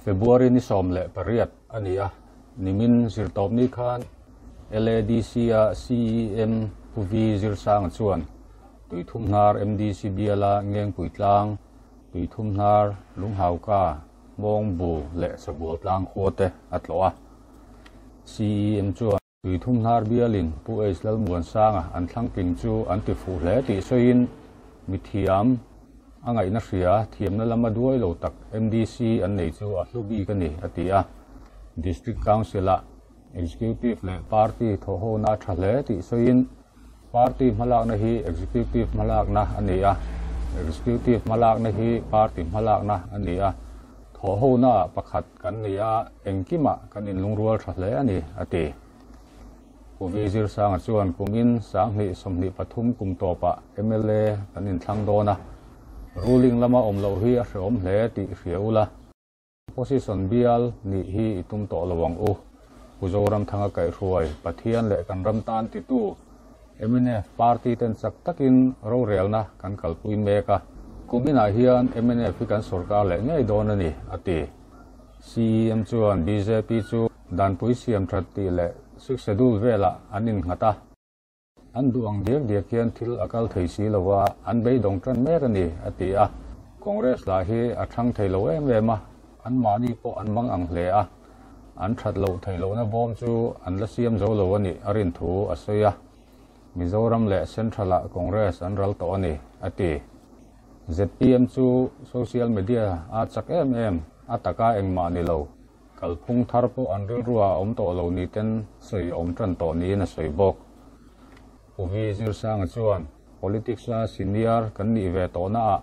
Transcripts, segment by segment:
February ni 18 a ni a, nimin zirtawpni khan LADC-a CEM Pu V Zirsanga chuan Tuithumhnar MDC biala Ngengpui tlang, Tuithumhnar, Lunghauka, Hmawngbu leh Sabual tlang khua te a tlawh a. CEM chuan Tuithumhnar bialin Pu H Lalmuansanga an thlang tling chu an ti fuh hle tih sawiin mithiam a ngaihna hria thiamna lama duai lo tak MDC an nei chu a hlu bik a ni a ti a. District Council-ah Executive leh Party thawhhona a tha hle tih sawiin Party hmalakna hi Executive hmalakna a ni a, Executive hmalakna hi Party hmalakna a ni a, thawhhonaah pakhat kan ni a, engkimah kan inlungrual tha hle a ni, a ti. Pu Vi Zirsanga chuan kumin 2023 kum tawpah mla kan inthlang dawn a, ruling lama awm loh hi a hrehawm hle tih hria ula, Opposition bial nih hi i tum tawh lo ang u. Pu Zoramthanga kaihhruai, Pathian leh kan ram tan titu mnf party ten chak takin rorelna kan kalpui mek a, kuminah hian mnf hi kan sorkar leh ngei dawn a ni, a ti. CEM chuan bjp chu danpui siam that tih leh six schedule velah an innghat a. An duh ang diak diak hian thil a kal thei si lo a, an beidawng tan mek a ni, a ti a. Congress lah hi a thang thei lo em em a, anmahni pawh an mang ang hle a, an that loh theih lohna bawm chu an la siam zo lo a nih a rin thu a sawi a. Mizoram leh Central-ah Congress an ral tawh a ni, a ti. Zpm chu social media a chak em em, a taka engmah ni lo. Kalphung thar pawh an rilrua a awm tawh lo ni ten sawi awm tan tawh niin a sawi bawk. Pu Vi Zirsanga chuan, Politics a senior kan nih ve tawhnaah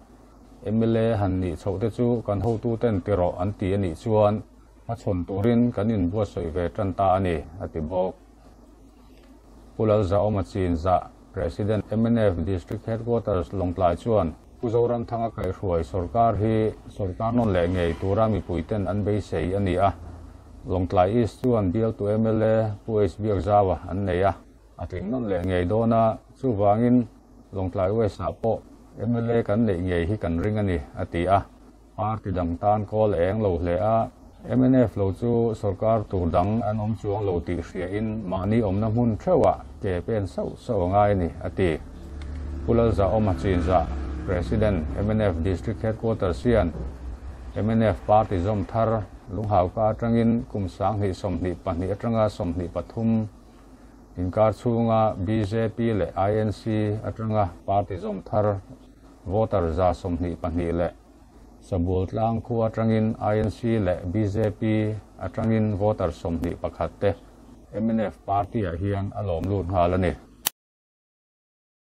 mla han nih chhoh te chu kan hotuten ti rawh an ti a nih chuan hmachhawn turin kan inbuatsaih ve tan ta a ni, a ti bawk. Pu Lalzahawma Chinzah, President mnf District Headquarters Lawngtlai chuan, Pu Zoramthanga kaihhruai sorkar hi sorkar nawn leh ngei tura mipuiten an beisei a ni a. Lawngtlai East chuan bialtu mla Pu H Biakzaua an nei a, a tling nawn leh ngei dawn a, chuvangin Lawngtlai West-ah pawh mla kan neih ngei hi kan ring a ni, a ti a. Party dang tan kawl eng lo hle a, mnf lo chu sorkar tur dang an awm chuang lo tih hriain mahni awmna hmun theuhah ke pen sauh sauh a ngai a ni, a ti. Pu Lalzahawma Chinzah, President, mnf District Headquarters hian mnf party zawm thar Lunghauka atangin kum 2022 atanga 23 inkar chhunga bjp leh INC atanga party zawm thar Voter 22 leh Sabual tlang khua atangin INC leh bjp atangin voter 21 te mnf party-ah hian a lawm lut nghal a ni.